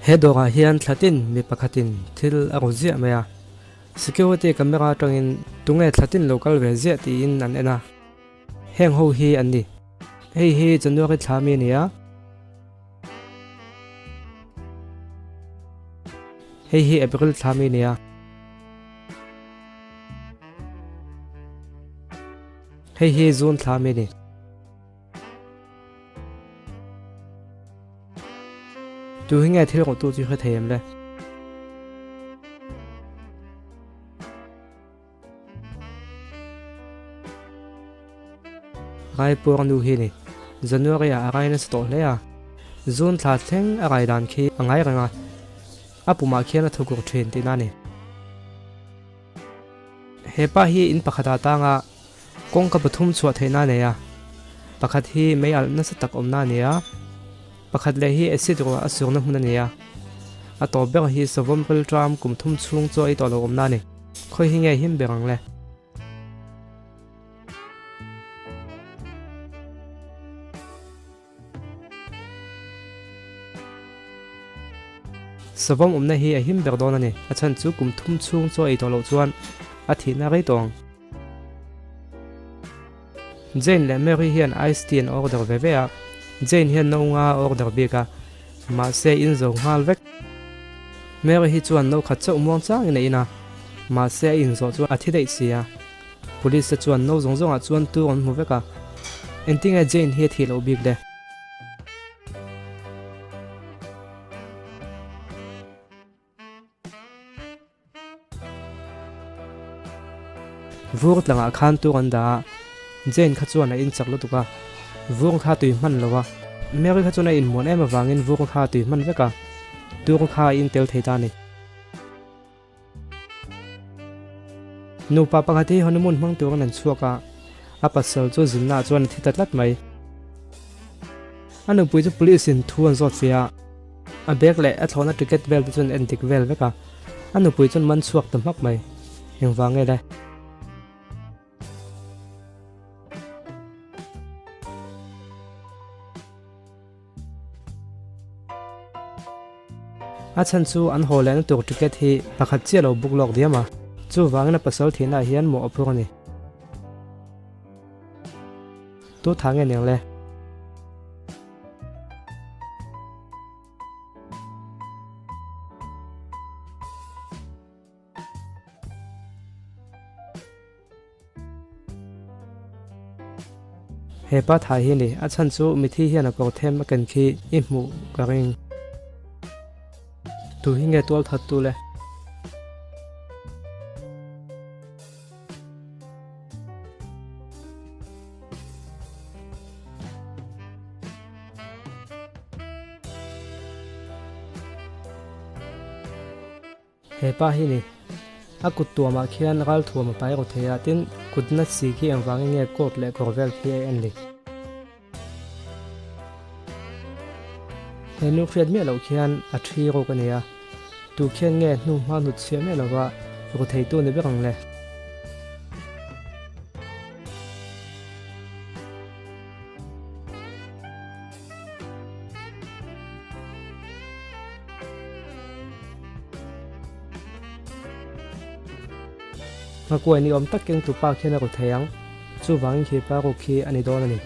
He dawrah hian thlatin mi pakhatin thil a ru ziah mai a, security camera atangin tunge thlatin lo kal ve ziah tiin an en a, heng ho hi an ni. Hei hi January thla mi a ni a. Hei hi April thla mi a ni a. Hei hi June thla mi a ni. Tu hi nge thil rawhtu chu hre thei em le? Raipur nu hi ni. January ah a rai nasa tawh hle a. June thla thleng a rai dan khi a ngai reng a. A pumah khian a thukur thin tihna a ni. He pa hi in pakhatah tanga kawngka pathum chhuah theihna a nei a, pakhat hi mei alh nasa tak awmna a ni a, pakhat leh hi acid ruah a surna hmun a ni a, a tawp ber hi savawm rilṭam kum thum chhung chu a ei tawh lo awmna a ni. Khawi hi nge him ber ang le? Savawm awmna hi a him ber dawn a ni. A chhan chu kum thum chhung chaw ei tawh loh chuan a thihna rei tawh ang. Jane leh Mary hian ice tea an order ve ve a. Jane hian no nga a order bik a, mahse in zo nghal vek. Mary hi chuan no khat chauh muang changin a in a, mahse a inzawh chuan a thi daih si a. Police te chuan no zawng zawngah chuan tur an hmu vek a, engtinge Jane hi a thih loh bik le? Vur tlangah khan tur an dah a, Jane kha chuan a inchak lutuk a, vur kha tui hman lo a. Mary kha chuan a inmuan em avangin vur kha tui hman vek a, tur kha a intel thei ta a ni. Nupa pakhat hi honeymoon hmang turin an chhuak a, a pasal chu zinna ah chuan a thi ta tlat mai. A nupui chu police in thu an zawt fia a, a bag leh a thlawhna ticket vel te chuan en dik vel vek a, a nupui chuan man chhuak ta hmak mai. Engvang nge le? A chhan chu an haw lehna tur ticket hi pakhat chiah lo book lawk diam a, chuvangin a pasal thihnaah hian mawh a phur a ni. Tu tha nge niang le? He pa thai hi ni, a chhan chu mithi hian a kawr them a ken khi i hmuh ka ring. Tu hi nge tual that tu le? He pa hi ni, a kut tuamah khian ral thuam a pai ru thei a, tin kut na si khi engvangin nge coat leh kawr vel khi a en ni? He nu hriat miah loh khian a thi ruk a ni a, tu khian nge hnu hma hnut chhiah miah lova ru theitu ni ber ang le? Nghakuai ni awm tak keng tu pa khian a ru thei ang, chuvangin khi pa ruk khi a ni dawn a ni.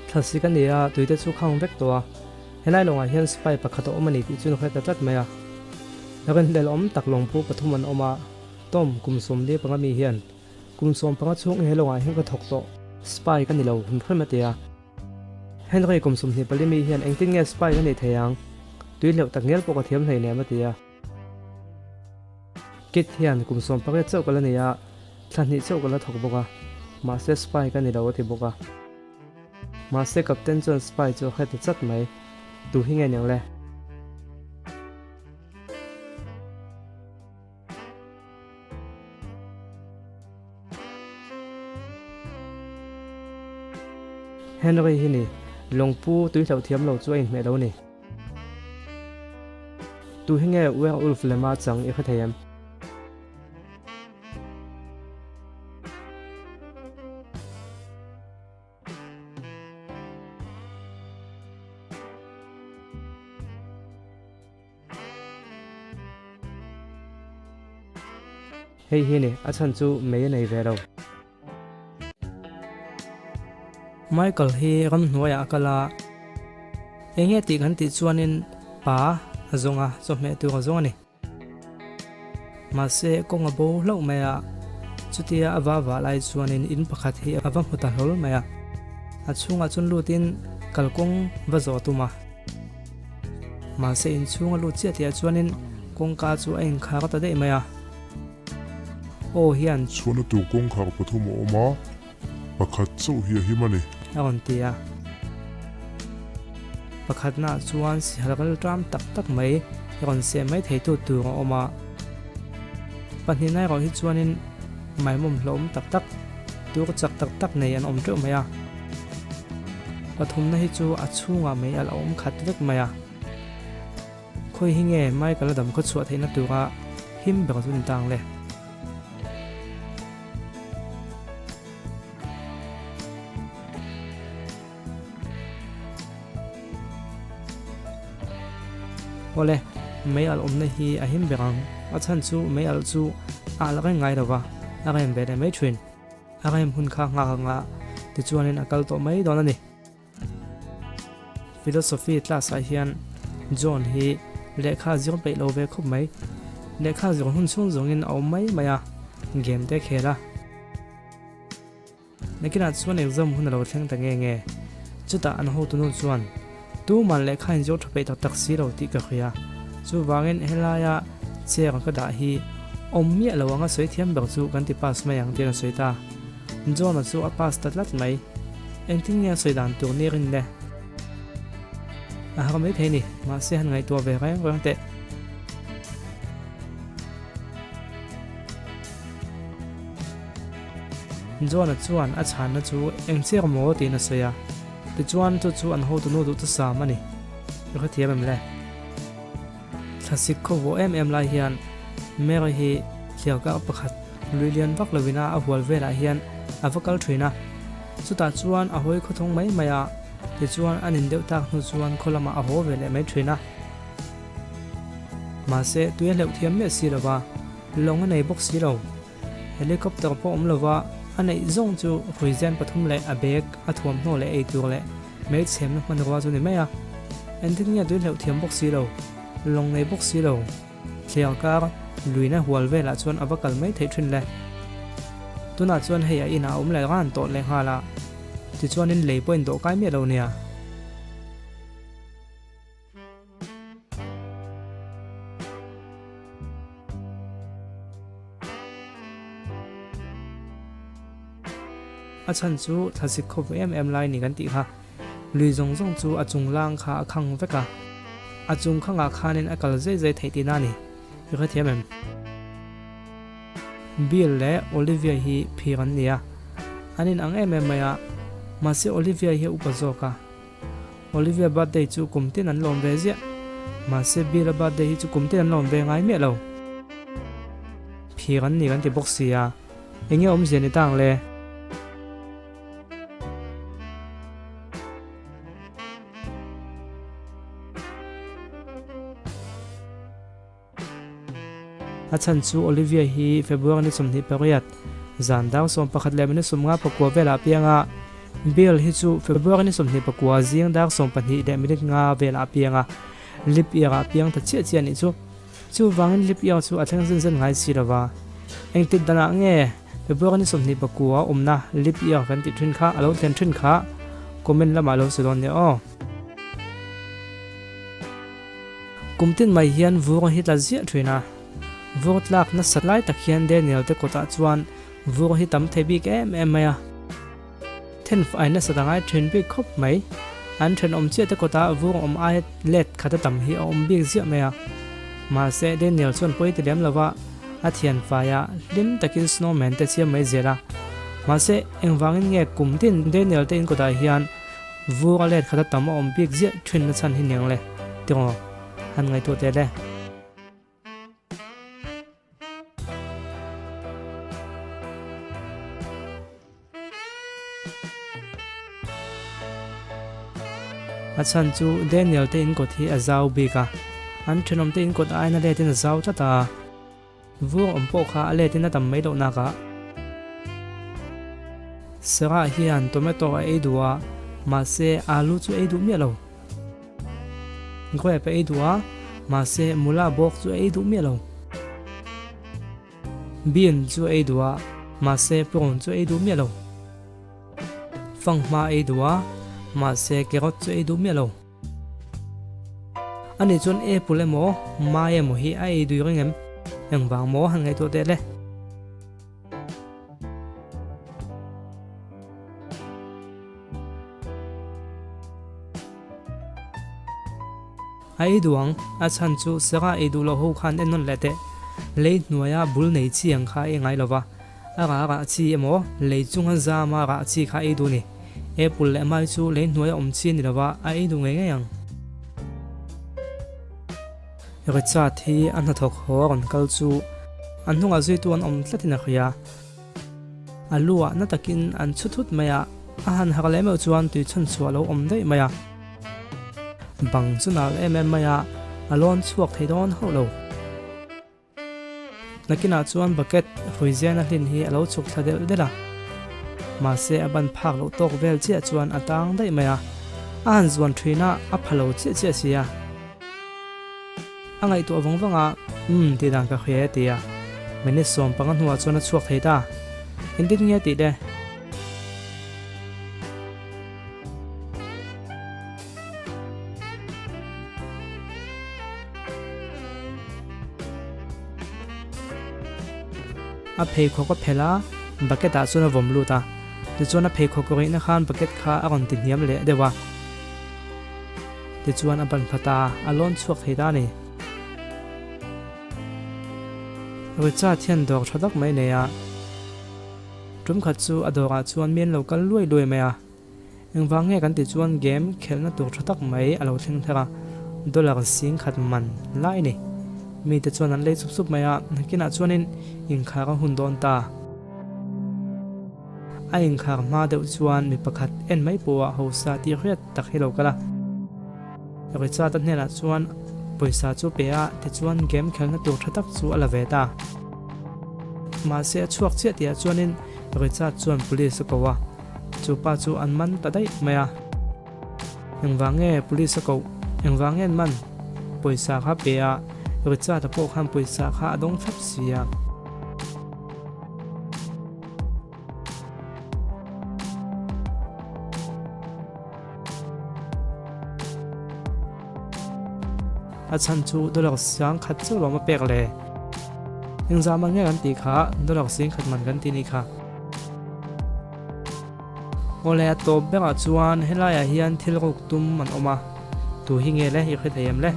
Thlasik a ni a, tuite chu khang vek tawh a, helai lawngah hian spy pakhat a awm a ni tih chu hre ta tlat mai a. Rinhlel awm tak lawngpu pathum an awm a, Tom kum 45 mi hian kum 15 chhung he lawngah hian ka thawk tawh, spy ka ni lo hrim hrim a ti a. Henry kum 24 mi hian engtin nge spy ka nih thei ang? Tui hleuh tak ngial pawh ka thiam hleinem a ti a. Kit hian kum 18 chauh ka la nei a, thla hnih chauh ka la thawk bawk a, mahse spy ka ni lo a ti bawk a. Mahse Captain chuan spy chu a hre ta chat mai, Tu hi nge niang le? Henry hi ni, lawngpu tui hlauh thiam lo chu a inhmeh lo ni. Tu hi nge werewolf lema chang i hre thei em? Hei hi ni, a chhan chu mei a nei ve lo. Michael hi ramhnuaiah a kal a, eng nge tih kan tih chuanin pa a zawng a, chawhmeh tur a zawng a ni. Mahse kawng a bo hlauh mai a, chutia a va vah lai chuanin in pakhat hi a va hmu ta hlawl mai a, a chhungah chuan lutin kalkawng va zawh a tum a. Mahse inchhung a lut chiah tihah chuanin kawngka chu a inkhar ta daih mai a. Aw hian. Chhuahna tur kawngkhar pathum a awm a, pakhat chauh hi a him a ni. A rawn ti a. Pakhatnaah chuan sihal ral ṭam tak tak mai rawn seh mai theitu tur a awm a. Pahnihna erawh hi chuanin maimawm hlauhawm tak tak, tur chak tak tak nei an awm ṭeuh mai a. Pathumna hi chu a chhungah mei alh a awm khat vek mai a. Khawi hi nge Michael a dam khaw chhuah theihna tura him ber chu ni tang le? Awle, mei alh awmna hi a him ber ang. A chhan chu mei alh chu a alh reng ngai lo va, a rem ve leh mai thin. A rem hun kha nghak anga tichuanin a kal tawh mai dawn a ni. Philosophy class ah hian John hi lehkha zir peih lo ve khawp mai. Lehkha zir hun chhung zawngin a awm mai mai a, game te a khel a. Nakinah chuan exam hun a lo thleng ta nge nge. Chutah an hotunu chuan, Tuman lehkha in zir tha peih tak tak si lo tih ka hria. Chuvangin helaia chair ka dah hi awm miah lo anga sawi thiam ber chu kan ti pass mai ang tiin a sawi ta. John-a chu a pass ta tlat mai. Engtin nge a sawi dan tur ni rin le? A har mai thei ni, mahse han ngaihtuah ve reng reng teh. John-a chuan a chhanna chu eng chiah maw tiin a sawi a, tichuan chu chu an hotunu duh thusam a ni. I hrethiam em le? Thlasik khaw vawh em em lai hian Mary hi thliarkar pakhat lui lian vak lovin a a hual velah hian a va kal thin a. Chutah chuan a hawi khawthawng mai mai a, tichuan a nin deuh tak hnu chuan khaw lamah a haw ve leh mai thin a. Mahse tui a hleuh thiam miah si lova, lawng a nei bawk si lo. Helicopter pawh awm lova a neih zawng chu hruizen pathum leh a bag, a thuamhnaw leh eitur leh hmeichhemna hmanrua chu ni mai a. Engtin nge tui hleuh thiam bawk si lo, lawng nei bawk si lo, thliar kar luina hual velah chuan a va kal mai theih thin le. Tunah chuan hei a inah a awm leh ran tawh lehnghal a, tichuanin lei pawh in dawhkai miah lo nia. A chhan chu thlazik khawp em em lai ni kan tih kha. Lui zawng zawng chu a chung lang kha a khang vek a. A chung khangah khanin a kal zai zai theih tihna a ni. I hrethiam em? Bill leh Olivia hi phir an ni a. An inang em em mai a. Mahse Olivia hi a upa zawk a. Olivia birthday chu kum tin an lawm ve ziah. Mahse Bill-a birthday hi chu kum tin an lawm ve ngai miah lo. Phir an ni kan ti bawk si a, eng nge awmzia ni ta ang le? A chhan chu Olivia hi February ni 28, zan dar 11 leh minute 59 velah a piang a, Bill hi chu February ni 24 zing dar 12 leh minute 5 velah a piang a, leap year ah a piang ta chiah chiah a nih chu. Chuvangin leap year chu a thleng zen zen ngai si lova, engtik danah nge February ni 24 awmna leap year kan tih thin kha a lo thlen thin kha comment lamah lo sawi dawn nia aw. Kum tin mai hian vur hi tla ziah thin a, vur tlak nasa lai tak hian Daniel te kawtah chuan vur hi tam thei bik em em mai a. Thenfai nasa ta ngai thin bik khawp mai. An thenawm chiah te kawtah vur awm aia let khat a tam hi a awm bik ziah mai a. Mahse Daniel chuan pawi ti lem lova a thianfaiah hlim takin snowman te siam mai zel a. Mahse engvangin nge kum tin Daniel te in kawtah hian Vur a let khat a tam a awm bik ziah thin na chhan hi niang le tiraw han ngaihtuah teh le. A chhan chu Daniel te in kawt hi a zau bik a, an thenawm te in kawt aiin a let in a zau tlat a. Vur awm pawh kha a letin a tam mai loh nakah. Sarah hian tomato a ei duh a, mahse alu chu ei duh miah lo. Grape a ei duh a, mahse mula bawk chu a ei duh miah lo. Bean chu a ei duh a, mahse prawn chu a ei duh miah lo. Fanghma a ei duh a, mahse carrot chu a ei duh miah lo. Ani chuan apple emaw mai emaw hi a ei dui reng em? Engvang maw han ngaihtuah teh le? A ei duh ang, a chhan chu Sarah ei duh loh ho khan en nawn leh teh. Lei hnuaia bul nei chi ang kha a ei ngai lo va, a rah rah chi emaw lei chunga zama rah chi kha a ei duh a ni. Apple leh mai chu lei hnuaia awm chi a ni lo va, a ei duh ngei ngei ang. Richard hi a hnathawk haw a rawn kal chu an hnungah zuitu an awm tlatin a hria. A lu ah na takin an chhu thut mai a, a han harh leh meuh chuan tui chhan chhuah a lo awm daih mai a. Bang chu nal em em mai a, a lawn chhuak thei dawn hauh lo. Nakinah chuan bucket hruizian a hlin hi a lo chhuk thla delh delh a, mahse a ban phak loh tawk vel chiah chuan a tang daih mai a, a han zuan thin a, a pha lo chiah chiah si a. A ngaihtuah vang vang a, Umm, tih dan ka hria e ti a, minute 15 hnuah chuan a chhuak thei ta. Engtin nge tih le? A pheikhawk a phelh a, bucket ah chuan a vawm lut a. Tichuan a pheikhawk rihna khan bucket kha a rawn ti hniam leh deuh a. Tichuan a ban phat a, a lawn chhuak thei ta a ni. Richard hian dawr tha tak mai nei a. Tum khat chu a dawrah chuan mi an lo kal luai luai mai a. Engvang nge kan tih chuan game khelhna tur tha tak mai a lo thleng thar a, dollar 10,000 man lai a ni. Mite chuan an lei sup sup mai a, nakinah chuanin inkhar a hun dawn ta. A inkhar hma deuh chuan mi pakhat en mai pawha hausa tih hriat tak hi lo kal a. Richard-a hnenah chuan pawisa chu pe a, tichuan game khelhna tur tha tak chu a la ve ta. Mahse a chhuak chiah tihah chuanin Richard chuan police a ko a. Chu pa chu an man ta daih mai a. Engvang nge police a koh? Engvang nge an man? Pawisa kha pe a, Richard-a pawh khan pawisa kha a dawng thlap si a. A chhan chu dollar 10,000 chauh lawm a pek le. Engzah man nge kan tih kha dollar 10,000 man kan ti ni kha. Awle a tawp berah chuan helaiah hian thil ruk tum an awm a, tu hi nge le i hre thei em le?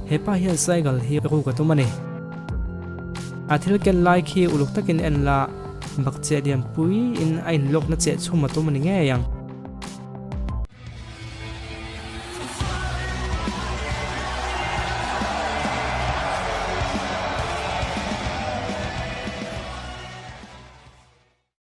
He pa hian cycle hi ruk a tum a ni. A thil ken lai khi uluk takin en la, bakcheh lianpuiin a inlawkna cheh chhum a tum a ni ngei ang.